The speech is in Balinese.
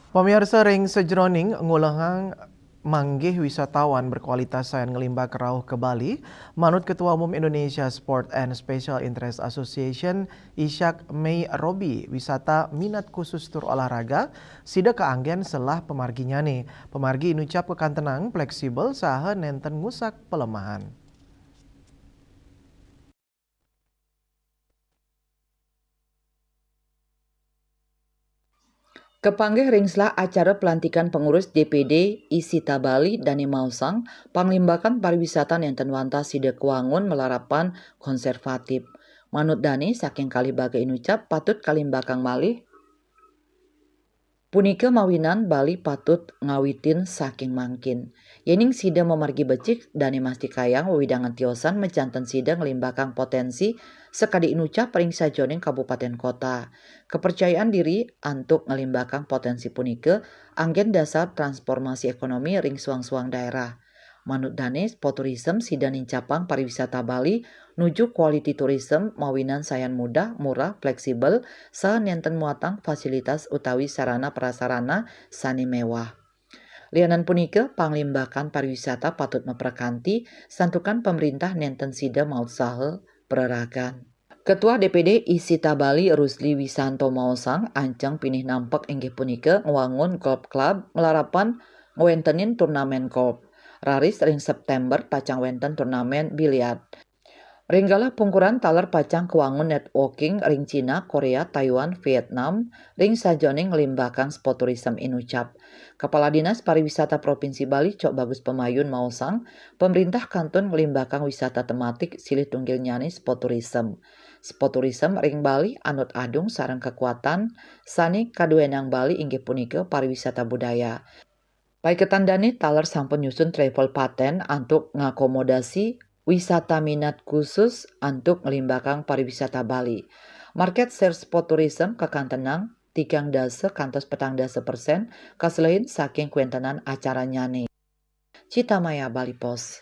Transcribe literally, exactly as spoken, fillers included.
Pamiarsa, ring sajroning ngulahang manggih wisatawan berkualitas sayan nglimbak rauh ka Bali, manut Ketua Umum Indonesia Sport and Special Interest Association, Ishak Mei Robi, wisata minat khusus tur olahraga sida kaanggen selah pamarginyane. Pamargi inucap kakantenang, fleksibel, saha nenten ngusak palemahan. Kapanggih ring selah acara pelantikan pengurus D P D ISITA Bali, dane maosang, panglimbakan pariwisata nenten wantah sida kawangun malarapan konservatif. Manut dane, saking kalih baga inucap patut kalimbakang malih, punika mawinan Bali patut ngawitin saking mangkin. Yening sida mamargi becik, dane mastikayang wewidangan tiosan majanten sida nglimbakang potensi sakadi inucap ring sajoning kabupaten kota. Kepercayaan diri antuk nglimbakang potensi punika anggen dasar transformasi ekonomi ring suang-suang daerah. Manut dane, spoturism sida nincapang pariwisata Bali nuju quality tourism mawinan sayan mudah, murah, fleksibel, saha nenten muatang fasilitas utawi sarana prasarana sane mewah. Lianan punika, panglimbakan pariwisata patut maprakanti, santukan pamrintah nenten sida mautsaha praragan. Ketua D P D ISITA Bali, Rusli Wisanto, maosang, anceng pinih nampek inggih punika ngwangun golf club malarapan ngwentenin turnamen golf. Raris ring September pacang wenten turnamen biliar. Ring galah pungkuran taler pacang kawangun networking ring Cina, Korea, Taiwan, Vietnam, ring sajoning nglimbakang spoturism inucap. Kepala Dinas Pariwisata Provinsi Bali, Cok Bagus Pemayun, maosang, pamrintah kantun nglimbakang wisata tematik silih tunggilnyane spoturism. Spoturism ring Bali anut adung sareng kekuatan sane kaduenang Bali, inggih punika pariwisata budaya. Paiketan dane taler sampun nyusun travel patent antuk ngakomodasi wisata minat khusus antuk nglimbakang pariwisata Bali. Market share sport tourism kakantenang tigang dasa kantos petang dasa persen kaselehin saking kwentenan acaranyane. Cita Maya, Bali Post.